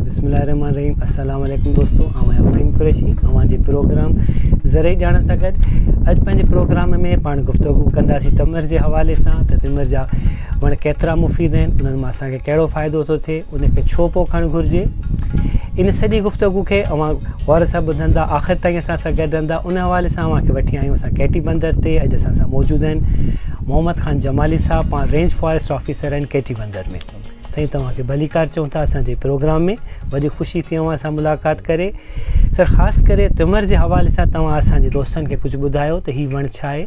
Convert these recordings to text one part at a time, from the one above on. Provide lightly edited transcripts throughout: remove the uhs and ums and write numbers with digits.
بسم الله الرحمن الرحيم السلام عليڪم دوستو آئون آهيان فهيم قريشي اوهان جي پروگرام زرعي ڄاڻ سان گڏ اڄ پنهنجي پروگرام ۾ پاڻ گفتگو ڪنداسين تمر جي حوالي سان ته تمر جا وڻ ڪيترا مفيد آهن انهن مان اسان کي ڪهڙو فائدو ٿو ٿئي ان کي ڇو پوکڻ گهرجي ان سڄي گفتگو کي اوهان غور سان ٻڌندا آخر تائين اسان سان گڏ رهندا ان حوالي سان اوهان کي وٺي آيون اسان ڪيٽي بندر تي اڄ اسان سان موجود آهن محمد خان جمالي صاحب پاڻ رينج فاريسٽ آفيسر آهن ڪيٽي بندر ۾ سائين توهان کي ڀليڪار چئون ٿا اسان جي پروگرام ۾ وڏي خوشي ٿي اوهان سان ملاقات ڪري سر خاص ڪري تمر جي حوالي سان توهان اسان جي دوستن کي ڪجهه ٻڌايو ته هي وڻ ڇا آهي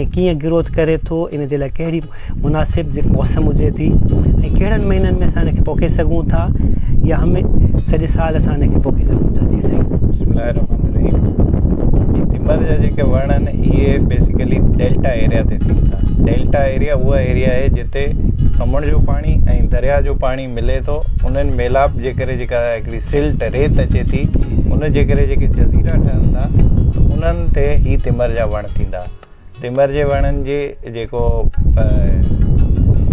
۽ ڪيئن گروٿ ڪري ٿو ان جي لاء ڪهڙي مناسب جي موسم هجي ٿي ۽ ڪهڙن مهينن ۾ اسان ان کي پوکي سگهون ٿا يا همي سڄي سال اسان ان کي پوکي سگهون ٿا جي سائين. بسم الله الرحمن الرحيم هي تمر جا جيڪي وڻ آهن اهي بيسيڪلي ڊيلٽا ايريا تي ٿين ٿا ڊيلٽا ايريا اها ايريا آهي جتي سمنڊ جو پاڻي ۽ درياء جو پاڻي ملي ٿو انهن ميلاپ جي ڪري جيڪا هڪڙي سلٽ ريت اچي ٿي ان جي ڪري جيڪي جزيرا ٺهن ٿا ته انهن تي هي تمر جا وڻ ٿيندا تمر جي وڻن جي جيڪو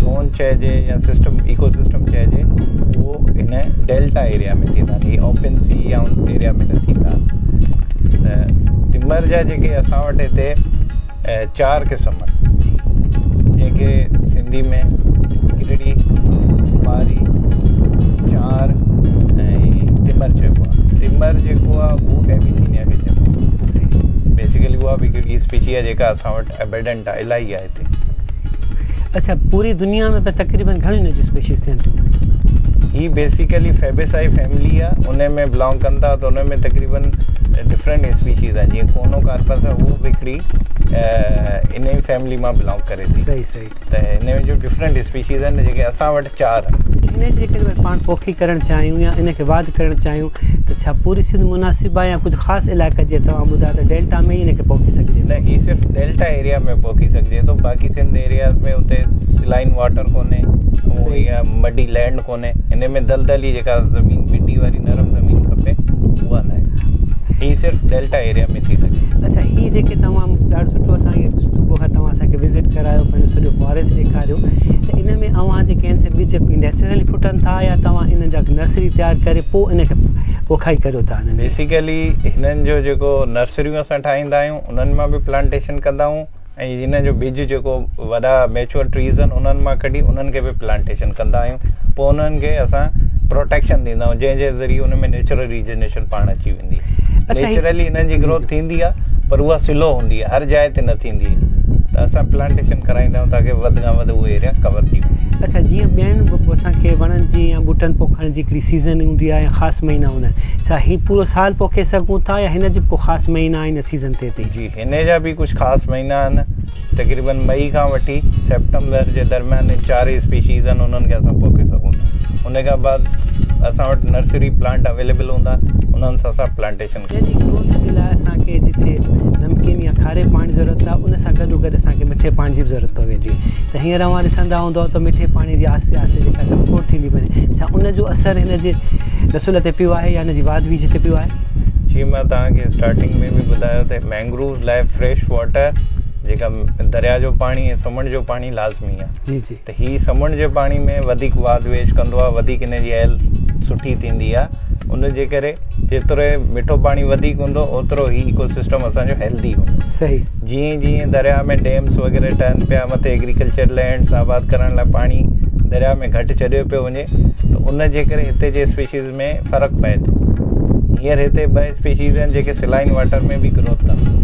زون چئجي يا سسٽم ايڪو سسٽم چئجي اهو هن ڊيلٽا ايريا ۾ ٿيندا آهن هي اوپن سي يا ان ايريا ۾ نه ٿيندا ته تمر جا جيڪي اسان وٽ هتي چار قسم آهن جنهن کي سنڌي ۾ ڪرڙي، ٻاري، چانر ۽ تمر چئبو آهي. تمر جيڪو آهي اهو ايويسينيا کي چئبو آهي. بيسيڪلي اها به هڪڙي اسپيشي آهي جيڪا اسان وٽ ابيڊنٽ آهي الاهي آهي هتي. اڇا پوري دنيا ۾ تقريبن گهڻيون ان جون اسپيشيز ٿين ٿيون؟ هي بيسيڪلي فيبيسائي فيملي آهي ان ۾ بلانگ ڪن ٿا ته ان ۾ تقريبن ڊفرنٽ اسپيشيز آهن جيئن ڪونو ڪارپس آهي اهو به هڪڙي ان ئي فيملي مان بلانگ ڪري ٿي صحيح صحيح ته هن جو ڊفرنٽ اسپيشيز آهن جيڪي اسان وٽ چار آهن. هن جي جيڪڏهن پاڻ پوکي ڪرڻ چاهيون يا ان کي واڌ ڪرڻ چاهيون ته ڇا پوري سنڌ مناسب آهي يا ڪجهه خاص علائقا جيئن توهان ٻڌايو ته ڊيلٽا ۾ ئي ان کي پوکي سگهجي ٿو؟ نه هي صرف ڊيلٽا ايريا ۾ پوکي سگهجي ٿو باقي سنڌ ايرياز ۾ اتي سلائن واٽر ڪونهي يا مڊي لينڊ ڪونهي هن ۾ دلدلي جيڪا زمين مٽي واري نرم زمين کپي اها ناهي هي صرف ڊيلٽا ايريا ۾ ٿي سگهي. اڇا هي جيڪي توهان ڏاڍو سٺو اسان کي صبح کان توهان اسان کي وزٽ ڪرايو پنهنجو سڄو فاريسٽ ڏيکاريو ته ان ۾ اوهان جيڪي آهن سي ٻج نيچرلي ڦٽن ٿا يا توهان انهن جا نرسري تيار ڪري پوء ان کي پوکائي ڪريو ٿا انهن ۾ بيسيڪلي هنن جو جيڪو نرسريون اسان ٺاهيندا آهيون انهن مان به پلانٽيشن ڪندا آهيون ۽ هن جو ٻج جيڪو وڏا ميچوئر ٽريز آهن انهن مان ڪڍي انهن کي به پلانٽيشن ڪندا آهيون پوء انهن کي اسان پروٽيڪشن ڏيندا آهيون جنهن جي ذريعي ان ۾ نيچرل ريجنريشن پاڻ اچي ويندي آهي نيچرلي انهن جي گروٿ ٿيندي آهي پر اها سلو هوندي آهي هر جاء تي نه ٿيندي آهي ته اسان پلانٽيشن ڪرائيندا آهيون تاڪي وڌ کان وڌ اهو ايريا ڪور ٿي وڃي. اڇا جيئن ٻين اسان کي وڻن جي يا ٻوٽن پوکڻ جي هڪڙي سيزن هوندي آهي يا خاص مهينا هوندا آهن ڇا هي پورو سال پوکي سگهون ٿا يا هن جي به ڪو خاص مهينا آهن يا سيزن ٿئي ٿي؟ جي هن جا به ڪجهه خاص مهينا آهن تقريبن مئي کان وٺي سيپٽمبر جي درميان چار ئي اسپيشيز آهن انهن کي اسان پوکي سگهون ٿا ان کان بعد اسان وٽ نرسري پلانٽ اويليبل هوندا انهن سان اسان پلانٽيشن هن جي گروٿ جي لاء اسان کي جتي نمڪين يا کاري پاڻي جي ضرورت آهي ان سان گڏو گڏ اسان کي مٺي پاڻي جي به ضرورت پوي ٿي ته هينئر اوهان ڏسندا هوندؤ ته مٺي پاڻي جي آهستي آهستي جيڪا سا کوٽ ٿيندي وڃي ڇا ان جو اثر هن جي نسل تي پيو آهي يا هن جي واڌ ويجهه تي پيو آهي؟ جيئن مان توهان کي اسٽارٽنگ ۾ به ٻڌايو ته مينگرووز لاء فريش واٽر جيڪا درياء جو پاڻي ۽ سمنڊ جو پاڻي لازمي آهي جي جي ته هي سمنڊ جي پاڻي ۾ وڌيڪ واڌ ويجهه ڪندو آهي وڌيڪ ان جي هيلٿ سٺي ٿيندي آهي ان جي ڪري جيترو مٺو پاڻي وڌيڪ هوندو اوترو هي ايڪو سسٽم اسان جو هيلدي هوندو صحيح جيئن جيئن درياء ۾ ڊيمس وغيره ٺهن پيا مٿي ايگريڪلچر لينڊس آباد ڪرڻ لاء پاڻي درياء ۾ گهٽ ڇڏيو پيو وڃي ته ان جي ڪري هتي جي اسپيشيز ۾ فرق پئي ٿو. هينئر هتي ٻه اسپيشيز آهن جيڪي سلائن واٽر ۾ به گروٿ ڪن ٿيون.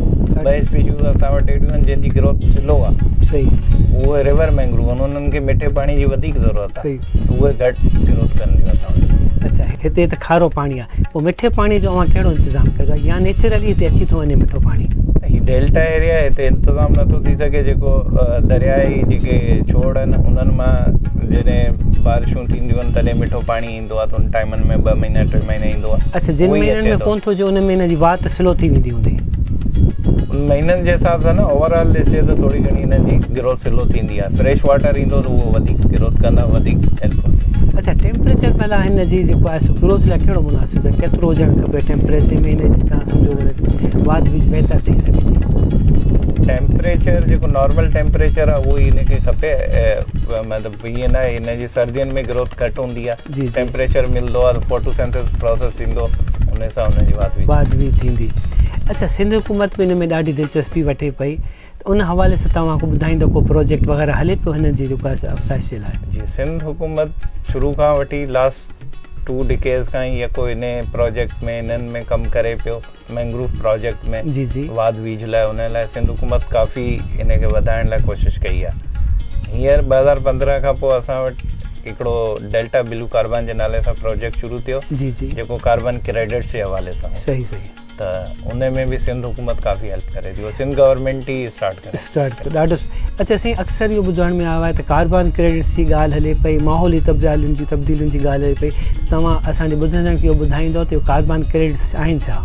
ٻه اسپيشيز اسان وٽ اهڙيون آهن جن جي گروٿ سلو آهي. صحيح. اهي ريور مينگروو آهن انهن کي مٺي پاڻي جي وڌيڪ ضرورت آهي. صحيح. اهي گهٽ گروٿ ڪن ٿيون اسان وٽ. اڇا هتي ته کارو پاڻي آهي پوء مٺي پاڻي جو اوهان ڪهڙو انتظام ڪيو آهي يا نيچرلي هتي اچي ٿو وڃي مٺو پاڻي؟ هي ڊيلٽا ايريا آهي هتي انتظام نٿو ٿي سگهي جيڪو دريائي جيڪي ڇوڙ آهن انهن مان جڏهن بارشون ٿينديون آهن تڏهن مٺو پاڻي ايندو آهي ته ان ٽائيمن ۾ ٻه مهينا ٽي مهينا ايندو آهي. اڇا جن مهينن ۾ ڪونه ٿو اچي ان مهينن جي وات سلو ٿي ويندي هوندي. ان مهينن جي حساب سان نه اوور آل ڏسجي ته ٿوري گهڻي انهن جي گروٿ سلو ٿيندي آهي فريش واٽر ايندو ته اهو وڌيڪ گروٿ ڪندا وڌيڪ هيلپ ڪندا. اڇا ٽيمپريچر ڀلا هن جي جيڪو آهي سو گروٿ لاء ڪهڙو مناسب آهي ڪيترو هجڻ کپي ٽيمپريچر ۾ هن جي تان سمجهو ته واڌ ويجهه بهتر ٿي سگهي ٿي. ٽيمپريچر جيڪو نارمل ٽيمپريچر آهي اهو ئي هن کي کپي مطلب ائين نه آهي هن جي سردين ۾ گروٿ گهٽ هوندي آهي ٽيمپريچر ملندو آهي ته فوٽوسينٿيسس پروسيس ٿيندو ان سان هن جي واڌ ويجهه واڌ ويجهه ٿيندي. اڇا سنڌ حڪومت به ان ۾ ڏاڍي دلچسپي وٺي پئي ته ان حوالي سان توهان ڪو ٻڌائيندو ڪو پروجيڪٽ وغيره هلي پيو هن جي جيڪو آهي افزائش جي لاء. جي سنڌ حڪومت شروع کان وٺي لاسٽ ٽو ڊڪيز کان ئي يڪو ان پروجيڪٽ ۾ انهن ۾ ڪم ڪري پيو. مينگروو پراجيڪٽ ۾ جي جي واڌ ويجهه لاء ان لاء سنڌ حڪومت ڪافي ان کي وڌائڻ لاء ڪوشش ڪئي آهي هينئر 2015 کان پوء اسان وٽ هڪڙو ڊيلٽا بلو ڪاربان جي نالي سان پروجيڪٽ شروع ٿيو جي جي جيڪو ڪاربان ڪريڊٽس جي حوالي سان صحيح صحيح ته ان ۾ به سنڌ حڪومت ڪافي هيلپ ڪري ٿي سنڌ گورنمينٽ ئي اسٽارٽ ڪري اسٽارٽ ڪيو ڏاڍو اچا سائين اڪثر اهو ٻڌڻ ۾ آيو آهي ته ڪاربان ڪريڊٽس جي ڳالهه هلي پئي ماحولي تبديلين جي تبديلين جي ڳالهه هلي پئي ته توهان اسان جي ٻڌندڙن کي اهو ٻڌائيندو ته اهو ڪاربان ڪريڊٽس آهن ڇا؟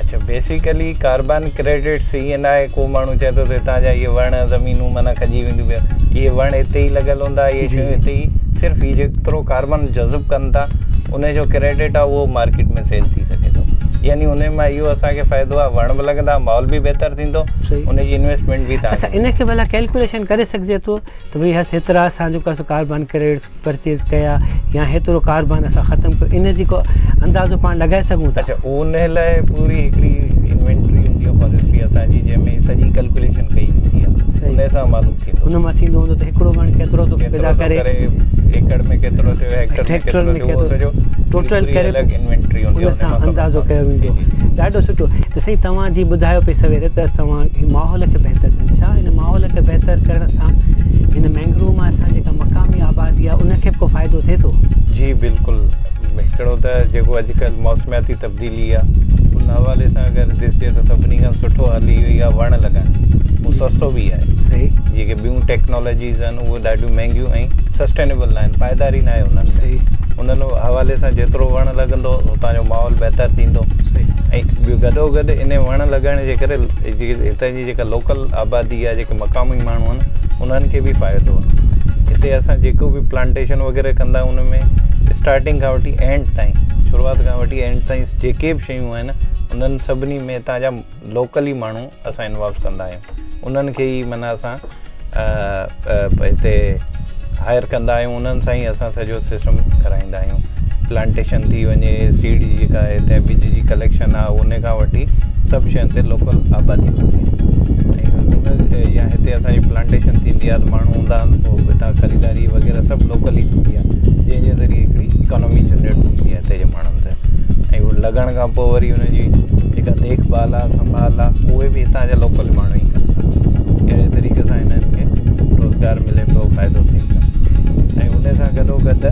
اچا بيسيڪلي ڪاربان ڪريڊٽس ائين نه آهي ڪو ماڻهو چئي ٿو ته هتان جا اهي وڻ زمينون معنيٰ کڄي وينديون پيا اهي وڻ هتي ئي لڳل هوندا اهي شيون هتي ئي صرف هي جيترو ڪاربان جذب ڪن ٿا ان جو ڪريڊٽ آهي اهو مارڪيٽ ۾ سيل ٿي سگهي ٿو يعني ان مان اهو اسان کي فائدو آهي وڻ به لڳندا ماحول به بهتر ٿيندو ان جي انويسٽمينٽ به اڇا ان کي ڀلا ڪيلڪوليشن ڪري سگهجي ٿو ته ڀئي هس هيترا اسان جيڪو آهي سو ڪاربان ڪريڊٽس پرچيز ڪيا يا هيترو ڪاربان اسان ختم ڪيو ان جي ڪو اندازو پاڻ لڳائي سگهون ٿا؟ اڇا ان لاء پوري هڪڙي انوينٽري هوندي آهي فاريسٽري اسان جي جنهن ۾ سڄي ڪيلڪوليشن ڪئي ويندي آهي ان سان معلوم ٿيندو ان مان ٿيندو هوندو ته هڪڙو وڻ ڪيترو ٿو پيدا ڪري ايڪڙ ۾ ڪيترو ٿيو هيڪٽر ۾ ڪيترو ٿيو سڄو ٽوٽل ڪري الڳ انوينٽري هوندي آهي ان سان اندازو ڪيو ويندو ڏاڍو سٺو ته سائين توهان جي ٻڌايو پئي سوير ته توهان هي ماحول کي بهتر ڪن ڇا ان ماحول کي بهتر ڪرڻ سان هن مينگروو مان اسان جيڪا مقامي آبادي آهي ان کي به ڪو فائدو ٿئي ٿو؟ جي بلڪل هڪڙو ته جيڪو اڄڪلهه موسمياتي تبديلي آهي ان حوالي سان اگر ڏسجي ته سڀني کان سٺو حل اهو ئي آهي وڻ لڳائڻ اهو سستو به آهي صحيح جيڪي ٻيون ٽيڪنالاجيز آهن اهي ڏاڍيون مهنگيون ۽ سسٽينيبل نه آهن پائيداري نه آهي انهن ۾ انهن حوالي سان جيترو وڻ لڳندو اتان جو ماحول بهتر ٿيندو ۽ ٻيو گڏو گڏ ان وڻ لڳائڻ جي ڪري هتان جي جيڪا لوڪل آبادي آهي جيڪي مقامي ماڻهو آهن انهن کي به فائدو آهي هتي اسان جيڪو به پلانٽيشن وغيره ڪندا آهيون ان ۾ اسٽارٽنگ کان وٺي اينڊ تائين شروعات کان وٺي اينڊ تائين جيڪي به شيون آهن انهن سڀني ۾ هتان جا لوڪل ئي ماڻهو اسان انوالو ڪندا آهيون انهن کي ئي معنيٰ اسان هتي هائر ڪندا آهيون انهن سان ئي اسان سڄو سسٽم ڪرائيندا آهيون پلانٽيشن ٿي وڃي سيڊ جي جيڪا هتي ٻج جي ڪليڪشن آهي ان کان وٺي سڀ شين تي لوڪل آبادي هوندي آهي ۽ يا هتي اسانجي پلانٽيشن ٿيندي آهي ته ماڻهو هوندا آهن پوء هتان خريداري وغيره سڀ لوڪل ئي ٿيندي آهي جنهن جي ذريعي هڪڙي اڪانومي جنريٽ ٿيندي آهي هتي جي ماڻهن تي ۽ اهو لڳڻ کان پوء وري ان جي جيڪا ديک ڀال آهي سنڀال آهي اهي به هتان جا لوڪل ماڻهو ئي ڪن ٿا اهڙي طريقي سان هنن کي روزگار ملي پيو فائدو ٿئي پيو ۽ ان سان گڏو گڏ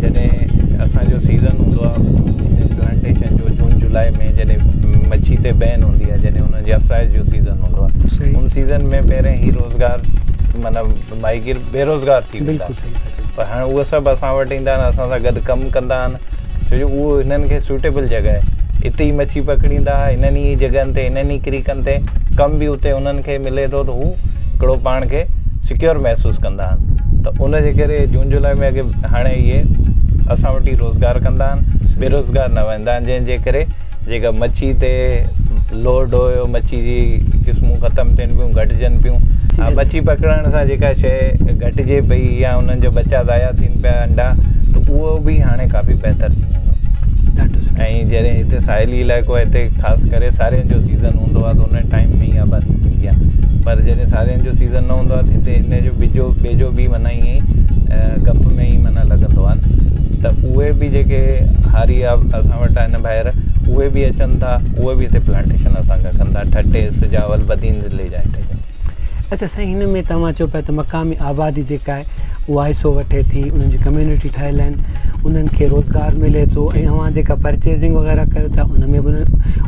جڏهن اسانجو سيزن هوندو آهي پلانٽيشن جو جون جولاء ۾ جڏهن مڇي تي بين هوندي آهي جڏهن انهن جي افزائش جو سيزن هوندو آهي ان سيزن ۾ پهرين هي روزگار معنيٰ ماهيگير بيروزگار ٿي ويندا پر هاڻي اهي سڀ اسان وٽ ايندا آهن اسان سان گڏ ڪم ڪندا آهن ڇو جو اهو هنن کي سوٽيبل جڳهه آهي اتي ئي مڇي پڪڙيندا انهن ئي جڳهن تي انهن ئي ڪريڪن تي ڪم به اتي انهن کي ملي ٿو ته هو هڪڙو پاڻ کي سيڪيور محسوس ڪندا آهن ته ان جي ڪري جون جولاء ۾ اڳي هاڻي اهي اسان وٽ ئي روزگار ڪندا آهن بيروزگار نه ويندا آهن جنهن جي ڪري جيڪا مڇي تي لوڊ هيو مڇي جي قسمون ختم ٿين پيون گهٽجن پيون ها مڇي پڪڙڻ سان جيڪا شي گهٽجي پئي يا انهن جو ٻچا ضايع ٿين پيا انڊا ته اهو به هاڻي ڪافي بهتر ٿي ويندو ۽ جڏهن هتي ساحلي علائقو آهي هتي خاص ڪري سارين جو سيزن هوندو آهي ته ان ٽائيم ۾ ئي آبادي ٿيندي آهي پر جڏهن سارين جو سيزن نه هوندو آهي ته هتي ان جو ٻجو ٻيجو به معنيٰ ائين ئي گپ ۾ ئي معنيٰ لڳندو آهي ته اهي به جيڪي هاري اسان وٽ آهن ڀائر اهي به اچن ٿا اهي به هتي پلانٽيشن اسان کان ڪن ٿا ٺٽي سجاول بدين ضلعي جا هتي جا. اڇا سائين هن ۾ توهان چئو پيا ته مقامي آبادي جيڪا آهي اها حصو وٺي ٿي انهن جون ڪميونٽي ٺهيل آهن انهن کي روزگار ملي ٿو ۽ اوهان جيڪا پرچيزنگ وغيره ڪريو ٿا ان ۾ به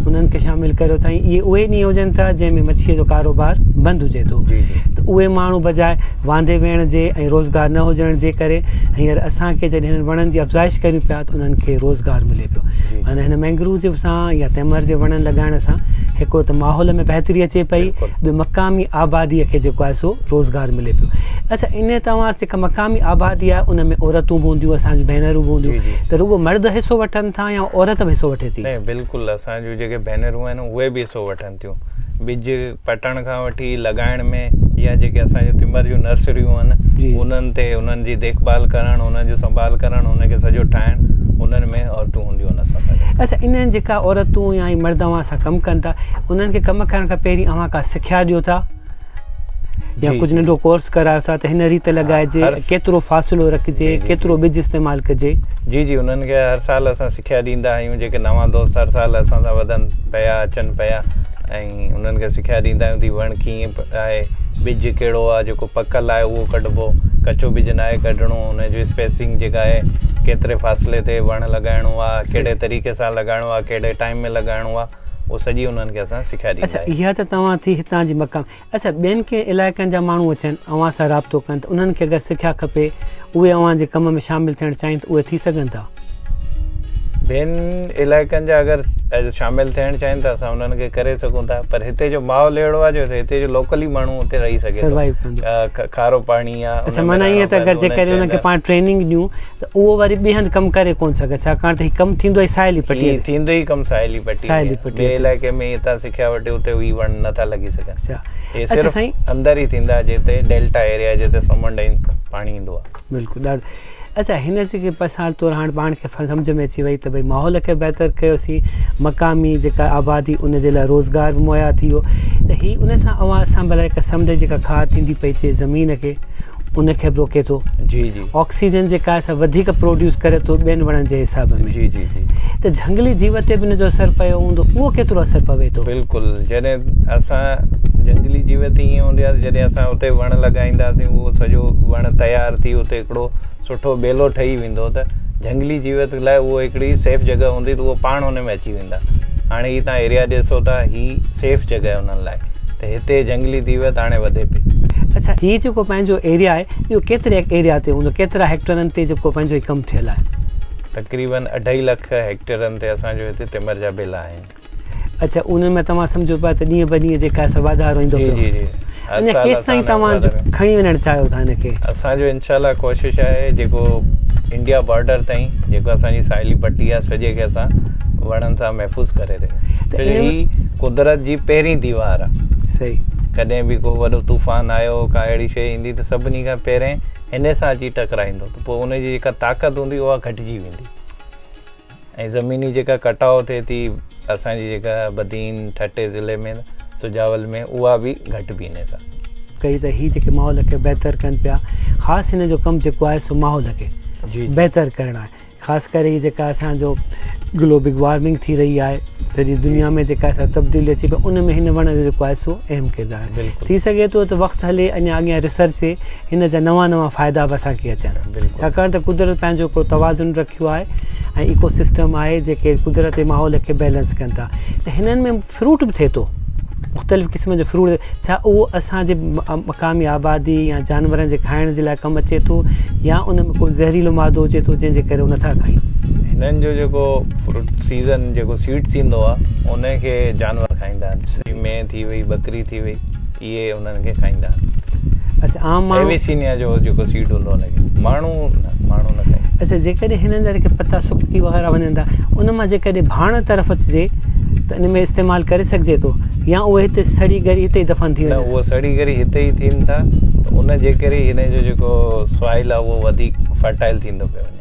انهن کي شامل ڪريو ٿا ۽ اهي اهي ڏينهن هجن ٿا جنهن ۾ مڇيء جو ڪاروبار بند هجي ٿو ته اهي ماڻهو بجاء واندي ويهڻ جي ۽ روزگار نه هجڻ جي ڪري هينئر اسان کي جڏهن هنن وڻن جي افزائش ڪريون پيا ته انهن کي روزگار ملي پيو معنيٰ هن مينگروو جي سان يا تيمر جي وڻن لڳائڻ سان هڪڙو ته ماحول ۾ بهتري اچي پئي ٻيو مقامي آبادي کي جيڪو آهي سو روزگار ملي پيو اڇا ان توهان جيڪا مقامي آبادي آهي ان ۾ عورتون به هونديون اسان جون ڀينرون به هونديون ته رڳو مرد حصو وٺن ٿا يا عورت به حصو وٺي ٿي؟ نه بلڪل اسان جون جيڪي ڀينرون آهن اهي به حصو وٺن ٿيون. ٻج پٽڻ کان وٺي لڳائڻ ۾ يا جيڪي اسان جون تمر جون نرسريون آهن انهن تي انهن جي ديک ڀال ڪرڻ انهن جو سنڀال ڪرڻ ان کي سڄو ٺاهڻ انهن ۾ عورتون هونديون آهن اسان سان گڏ. اڇا انهن جيڪا عورتون يا مرد اوهان سان ڪم ڪن ٿا انهن کي ڪم ڪرڻ کان پهرين اوهان ڪا سکيا ڏيو ٿا يا ڪجهه ننڍو ڪورس ڪرايو ٿا ته هن ريت لڳائجي ڪيترو فاصلو رکجي ڪيترو ٻج استعمال ڪجي. جي جي انهن کي هر سال اسان سکيا ڏيندا آهيون جيڪي نوان دوست هر سال اسان سان وڌن پيا اچن پيا ۽ انهن کي سکيا ڏيندا آهيون ته هي وڻ ڪيئن آهي ٻج ڪهڙو آهي جيڪو پڪل آهي اهو ڪڍبو ڪچو ٻج ناهي ڪڍڻو ان جو اسپيسنگ جيڪا آهي ڪيتري فاصلي تي وڻ لڳائڻو آهي ڪهڙي طريقي سان لڳائڻو آهي ڪهڙي ٽائيم ۾ لڳائڻو آهي اهو سڄي انهن کي اسان سکيا ڏيندا اڇا آهيون. اها ته توهان ٿي هتان جي مقام اڇا ٻين ڪنهن علائقن جا ماڻهو اچن اوهان سان رابطو ڪن ته انهن کي اگر سکيا کپي اهي اوهان جي ڪم ۾ شامل ٿيڻ چاهين ته اهي ٿي سگهن ٿا؟ ٻين علائقن جا اگر شامل ٿيڻ چاهين ته اسان انهن کي ڪري سگهون ٿا پر هتي جو ماحول اهڙو آهي جو هتي جو لوڪل ئي ماڻهو اتي رهي سگهي ٿو کارو پاڻي آهي اڇا معنيٰ ائين ته اگر جيڪڏهن انهن کي پاڻ ٽريننگ ڏيون ته اهو وري ٻئي هنڌ ڪم ڪري ڪونه سگهي ڇاڪاڻ ته هي ڪم ٿيندو ئي ساحلي پٽي تي. ٿيندو ئي ڪم ساحلي پٽي تي ٻئي علائقي ۾ هتان سکيا وٺي اتي اهي وڻ نه ٿا لڳي سگهن هي صرف اندر ئي ٿيندا جتي ڊيلٽا ايريا جتي سمنڊ ۽ پاڻي ايندو آهي. بلڪل ڏاڍو اڇا هن جيڪي مثال طور هاڻ پاڻ کي سمجهه ۾ اچي وئي ته ڀئي ماحول کي بهتر ڪيوسين مقامي جيڪا آبادي ان جي لاء روزگار به مهيا ٿي ويو ته هي ان سان اوهان سان ڀلا هڪ سمنڊ جي جيڪا کاهه ٿيندي پئي اچي زمين کي ان کي به روڪي ٿو جي جي آڪسيجن جيڪا آهي سا وڌيڪ پروڊيوس ڪري ٿو ٻين وڻن جي حساب ۾ جي جي جي ته جهنگلي جيوت تي به ان جو اثر پيو هوندو اهو ڪيترو اثر پوي ٿو؟ بلڪل جڏهن اسان جهنگلي جيوت ائين هوندي آهي جڏهن اسان اتي وڻ لڳائينداسين اهو سڄو وڻ تيار ٿي اتي هڪڙو سٺو ٻيلو ٺهي ويندو ته جهنگلي جيوت لاء اهو هڪڙي سيف جڳهه هوندي ته اهو پاڻ ان ۾ اچي ويندا هاڻي هي تان ايريا ڏسو ٿا هي سيف جڳهه انهن لاء ته هتي جهنگلي جيوت هاڻي وڌي پئي. اڇا هي جيڪو پنهنجو ايريا آهي اهو ڪيتري ايريا تي هوندو ڪيترا هيڪٽرن تي جيڪو پنهنجو هي ڪم ٿيل آهي؟ تقريبن اڍائي لک هيڪٽرن تي اسان جو هتي تمر جا ٻيلا آهن. اڇا انهن ۾ توهان سمجهو پيا ته ڏينهن به ڏينهن جيڪا سا واڌارو ايندو پيو. جي جي جي اڃا ڪيستائين توهان کڻي وڃڻ چاهيو ٿا هن کي؟ اسان جو انشاء الله ڪوشش آهي جيڪو انڊيا بارڊر تائين جيڪو اسان جي ساحلي پٽي آهي سڄي کي اسان وڻن سان محفوظ ڪري رهيون ڇو جو هي قدرت جي پهرين ديوار آهي. صحيح. ڪڏهن به ڪو وڏو طوفان آيو ڪا اهڙي شيء ايندي ته سڀني کان پهرين هن سان اچي ٽڪرائيندو ته پوء ان جي جيڪا طاقت هوندي اها گهٽجي ويندي ۽ زميني جيڪا ڪٽاء ٿئي ٿي اسان جي جيڪا بدين ٺٽي ضلعي ۾ سجاول ۾ اها به گهٽبي ان سان. ڪئي ته هي جيڪي ماحول کي بهتر ڪن پيا خاص هن جو ڪم جيڪو آهي سو ماحول کي بهتر ڪرڻ آهي خاص ڪري هي جيڪا اسان جو گلوبل وارمنگ ٿي رهي آهي سڄي دنيا ۾ جيڪا سا تبديلي اچي پئي ان ۾ هن وڻ جو جيڪو آهي سو اهم ڪردار آهي ٿي سگهي ٿو ته وقت هلي اڃا اڳيان ريسرچ ٿئي هن جا نوان نوان فائدا به اسان کي اچن ڇاڪاڻ ته قدرت پنهنجو هڪڙو توازن رکيو آهي ۽ ايڪو سسٽم آهي جيڪي قدرتي ماحول کي بيلنس ڪن ٿا ته هنن ۾ فروٽ به ٿئي ٿو مختلف قسم جو فروٽ ڇا اهو اسان جي مقامي آبادي يا جانورن جي کائڻ جي لاء ڪم اچي ٿو يا ان ۾ ڪو زهريلو مادو هجي ٿو جنهن جي ڪري هو نٿا کائين. هنن جو جيڪو فروٽ سيزن جيڪو سيڊ ٿيندو آهي ان کي جانور کائيندا آهن مينهن ٿي وئي ٻڪري ٿي وئي اهي انهن کي کائيندا آهن. اڇا عام ماڻهو ايويسينيا جو جيڪو سيڊ هوندو ان کي ماڻهو نه ماڻهو نه کائيندا. اڇا جيڪڏهن هنن جا جيڪي پتا سڪي وغيره وڃن ٿا ان مان جيڪڏهن ڀاڻ طرف اچجي ته ان ۾ استعمال ڪري سگهجي ٿو يا اهي هتي سڙي ڳري هتي ئي دفن ٿي وڃن؟ نه اهو سڙي ڳري هتي ئي ٿين ٿا ته ان جي ڪري هن جو جيڪو سوائل آهي اهو وڌيڪ فرٽائل ٿيندو پيو وڃي.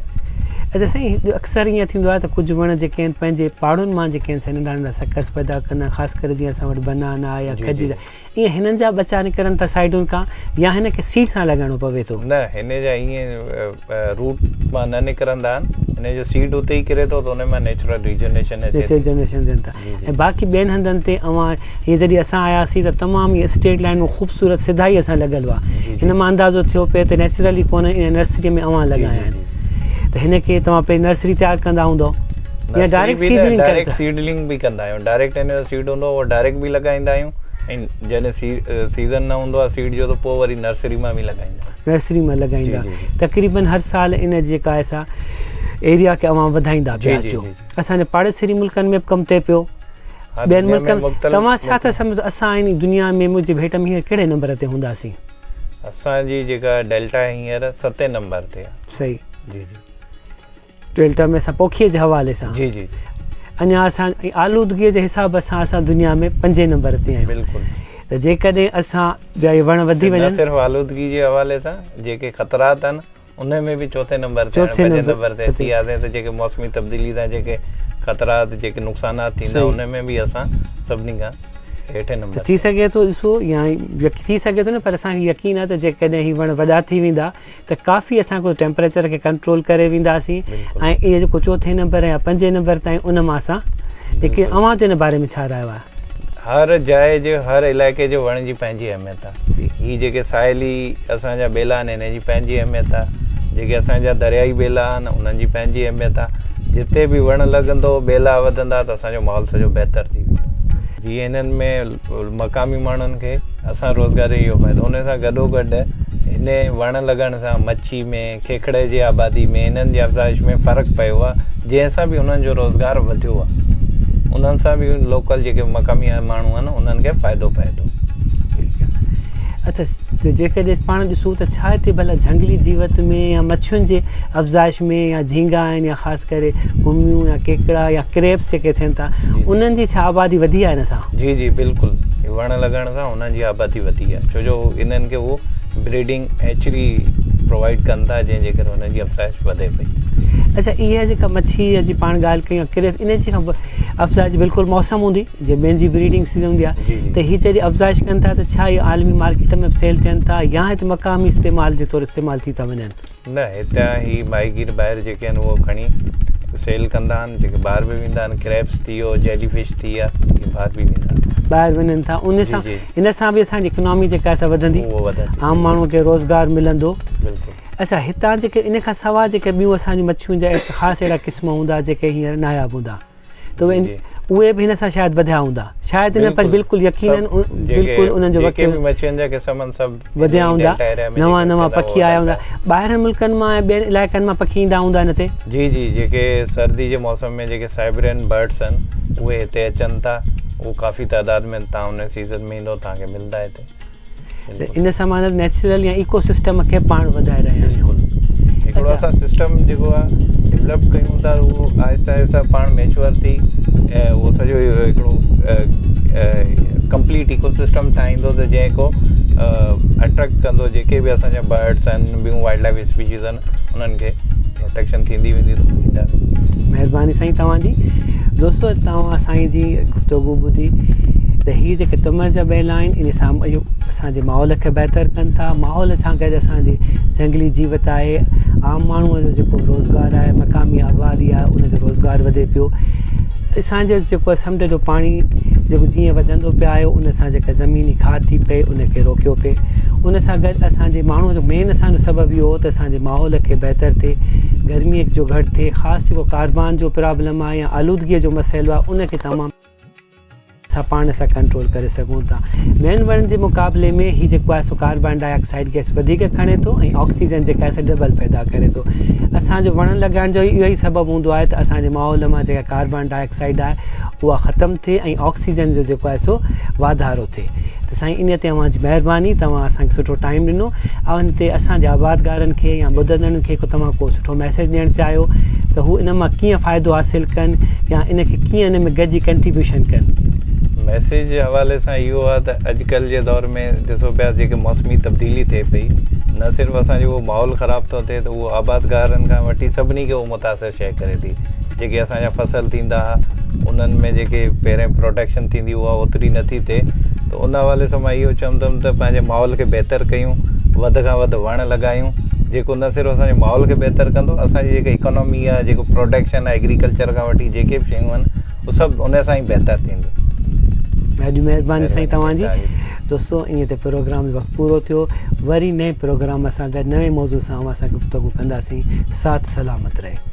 اڇا سائين اڪثر ائين ٿيندو آهي ته ڪجهه وڻ جيڪي آهن پنهنجي پاڙن مان جيڪي آهن سي ننڍا ننڍا سڪرس پيدا ڪندا آهن خاص ڪري جيئن اسان وٽ بنانا يا کجي جا ائين هنن جا ٻچا نڪرن ٿا سائيڊن کان يا هن کي سيڊ سان لڳائڻو پوي ٿو؟ نه هن جا ائين روٽ مان نه نڪرندا آهن هن جو سيڊ اتي ئي ڪري ٿو ته ان مان نيچرل ريجنريشن اچي ٿي. ريجنريشن ٿين ٿا ۽ باقي ٻين هنڌن تي اوهان هي جڏهن اسان آياسين ته تمام ئي اسٽريٽ لائنون خوبصورت سڌائي سان لڳل هئا هن مان اندازو ٿيو پئي ته نيچرلي ڪونه ان نرسري ۾ اوهان لڳايا آهن ته هن کي توهان پهرين نرسري تيار ڪندا هوندؤ يا ڊائريڪٽ سيڊلنگ ڊائريڪٽ سيڊلنگ به ڪندا آهيون ڊائريڪٽ هن جو سيڊ هوندو اهو ڊائريڪٽ به لڳائيندا آهيون ۽ جڏهن سيزن نه هوندو آهي سيڊ جو ته پوء وري نرسري مان به لڳائيندا آهيون. نرسري مان لڳائيندا تقريبن هر سال ان جي جيڪا آهي سا ايريا کي اوهان وڌائيندا پيا اچو اسان جي پاڙيسري ملڪن ۾ به ڪم ٿئي پيو ٻين ملڪن توهان ڇا ٿا سمجهو اسان ان دنيا ۾ منهنجي ڀيٽ ۾ هينئر ڪهڙي نمبر تي هونداسين؟ اسان جي جيڪا ڊيلٽا هينئر ستين نمبر تي آهي. صحيح جي جي ڊيلٽا ۾ اسان پوکيء جي حوالي سان جي جي اڃا اسان ۽ آلودگي جي حساب سان اسان دنيا ۾ پنجين نمبر تي آهيون. بلڪل. ته جيڪڏهن اسان جا اهي وڻ وڌي نه وڃن. صرف آلودگي جي حوالي سان جيڪي خطرات آهن ان ۾ به چوٿين نمبر تي آهن چوٿين پنجين نمبر نمبر تي اچي وياسين ته جيڪي موسمي تبديلي سان جيڪي خطرات جيڪي نقصانات ٿيندا صحيح. ان ۾ به اسان سڀني کان هيٺين ته نمبر ٿي تي سگهي ٿو ڏسو يا ٿي سگهي ٿو نه پر اسان کي يقين آهي ته جيڪڏهن هي وڻ وڏا ٿي ويندا ته ڪافي اسان ڪو ٽيمپريچر کي ڪنٽرول ڪري وينداسين ۽ اهي جيڪو چوٿين نمبر يا پنجين نمبر تائين ان مان اسان جيڪي اوهان جو ان باري ۾ ڇا رايو آهي؟ هر جاء جو هر علائقي جو وڻ جي پنهنجي اهميت آهي هي جيڪي ساحلي اسان جا ٻيلا آهن انهن جي پنهنجي اهميت آهي جيڪي اسان جا دريائي ٻيلا آهن انهن جي پنهنجي اهميت آهي جتي به وڻ لڳندو ٻيلا وڌندا ته اسان جو ماحول سڄو بهتر ٿي ويندو جيئن هنن ۾ مقامي ماڻهن کي اسان روزگار جو اهو فائدو ان سان گڏو گڏ هن وڻ لڳڻ سان مڇي ۾ کيکڙي جي آبادي ۾ انهن جي افزائش ۾ فرق پيو آهي جنهن سان به انهن جو روزگار وڌيو آهي انهن سان به لوڪل جيڪي مقامي ماڻهو آهن انهن کي فائدو پئي ٿو. اچا جيڪڏهن پاڻ ڏسون ته ڇا هتي ڀلا جهنگلي جيوت ۾ يا مڇين جي افزائش ۾ يا جهينگا آهن يا خاص ڪري گهميون يا ڪيڪڙا يا ڪريبس جيڪي ٿين ٿا انهن جي ڇا آبادي وڌي آهي ان سان؟ جي جي بلڪل وڻ لڳڻ سان انهن جي آبادي وڌي آهي ڇو جو انهن کي اهو بريڊنگ هيچري پرووائيڊ ڪن ٿا جنهن جي ڪري انهن جي افزائش وڌي پئي. اڇا اها جيڪا مڇي جي پاڻ ڳالهه ڪيون ڪريب ان جي افزائش بلڪل موسم هوندي جي ٻين جي بريڊنگ سيزن هوندي آهي ته هي جڏهن افزائش ڪن ٿا ته ڇا اهي عالمي مارڪيٽ ۾ به سيل ٿين ٿا يا هت مقامي استعمال جي طور استعمال ٿي ٿا وڃن؟ نه هتان هي ماهيگير ٻاهر جيڪي آهن اهو کڻي سيل ڪندا آهن جيڪي ٻاهر به ويندا آهن ڪريبس ٿي ويو جيلي فش ٿي ويا اهي ٻاهر به ويندا آهن. ٻاهر وڃن ٿا ان سان ان سان به اسان جي اڪنامي جيڪا آهي سا وڌندي اهو وڌندي عام ماڻهو کي روزگار ملندو. بلڪل. اڇا هتان جيڪي ان کان سوا جيڪي ٻيون اسان جون مڇيون جا خاص اهڙا قسم هوندا جيڪي هينئر ناياب هوندا. ته اهي اهي به هن سان شايد وڌيا هوندا شايد نه پر بلڪل يقينن بلڪل انهن جو جيڪي به مڇين جا قسم آهن سڀ وڌيا هوندا نوان نوان پکي آيا هوندا ٻاهرن ملڪن مان ۽ ٻين علائقن مان پکي ايندا هوندا هن تي. جي جي جيڪي سردي جي موسم ۾ جيڪي سائبرين برڊس آهن اهي هتي اچن ٿا اهو ڪافي تعداد ۾ تان ان سيزن ۾ ايندو تان کي ملندا هتي. ته ان سان معنيٰ نيچرل يا ايڪو سسٽم کي پاڻ وڌائي رهيا آهيون. هڪڙو اسان سسٽم جيڪو آهي ڊولپ ڪيون ٿا اهو آهستي آهستي پاڻ ميچوئر ٿي اهو سڄو هڪڙو ڪمپليٽ ايڪو سسٽم ٺاهيندو ته جنهن کو اٽريڪٽ ڪندو جيڪي به اسانجا برڊس آهن ٻيون وائلڊ لائف اسپيشيز آهن انهن کي پروٽيڪشن ٿيندي ويندي ته ايندا. مهرباني سائين توهان جي. دوستو توهان سائين جي گفتگو ٻڌي ته هي جيڪي تمر جا ٻيلا آهن ان سان اهو اسان جي ماحول کي بهتر ڪن ٿا ماحول سان گڏ اسان جي جهنگلي جيوت آهي عام ماڻهو جو جيڪو روزگار آهي مقامي آبادي آهي ان جو روزگار وڌي پيو اسان جو جيڪو سمنڊ جو پاڻي جيڪو جيئن وڌندو پيو آيو ان سان جيڪا زميني کاڌ ٿي پئي ان کي روڪيو پئي ان سان گڏ اسان جي ماڻهو جو مين اسان جو سبب اهو هو ته اسان جي ماحول کي بهتر ٿئي گرمي جو گهٽ ٿئي خاص جيڪو ڪاربان جو پرابلم آهي يا آلودگي جو مسئلو آهي ان کي تمام اسان پاڻ سان ڪنٽرول ڪري سگهون ٿا. ٻين وڻن جي مقابلي ۾ هي جيڪو آهي سو ڪاربان ڊاء آڪسائيڊ گئس وڌيڪ کڻي ٿو ۽ آڪسيجن جيڪا آهي سا ڊبل پيدا ڪري ٿو. اسان جو وڻن لڳائڻ جو اهو ئي سبب هوندو آهي ته اسان جي ماحول مان جيڪا ڪاربان ڊاء آڪسائيڊ آهي اها ختم ٿئي ۽ آڪسيجن جو جيڪو آهي سو واڌارو ٿئي ته سائين ان تي اوهان جي مهرباني توهان اسان کي سٺو ٽائيم ڏنو ۽ ان تي اسان جي آبادگارن کي يا ٻڌندڙن کي ڪو توهان ڪو سٺو ميسيج ڏيڻ چاهيو ته هو ان مان ڪيئن فائدو حاصل ڪن يا ان کي ڪيئن ان ۾ گڏجي ڪنٽريبيوشن ڪن. ميسيج جي حوالي سان اهو آهي ته اڄڪلهه جي دور ۾ ڏسو پيا جيڪي موسمي تبديلي ٿئي پئي نه صرف اسان جو اهو ماحول خراب ٿو ٿئي ته اهو آبادگارن کان وٺي سڀني کي اهو متاثر شيء ڪري ٿي جيڪي اسان جا فصل ٿيندا ها انهن ۾ جيڪي پهرين پروٽيڪشن ٿيندي اها اوتري نٿي ٿئي ته ان حوالي سان مان اهو چوندم ته پنهنجي ماحول کي بهتر ڪيون وڌ کان وڌ وڻ لڳايون جيڪو نه صرف اسان جي ماحول کي بهتر ڪندو اسان جي جيڪا اڪانومي آهي جيڪو پروڊڪشن آهي ايگريڪلچر کان وٺي جيڪي به شيون آهن اهو سڀ ان سان ئي بهتر ٿيندو. وڏي مهرباني سائين توهان جي. دوستو ائين ته پروگرام جو وقت پورو ٿيو وري نئين پروگرام سان گڏ نئين موضوع سان اوهان سان گفتگو ڪنداسين ساٿ سلامت رهي.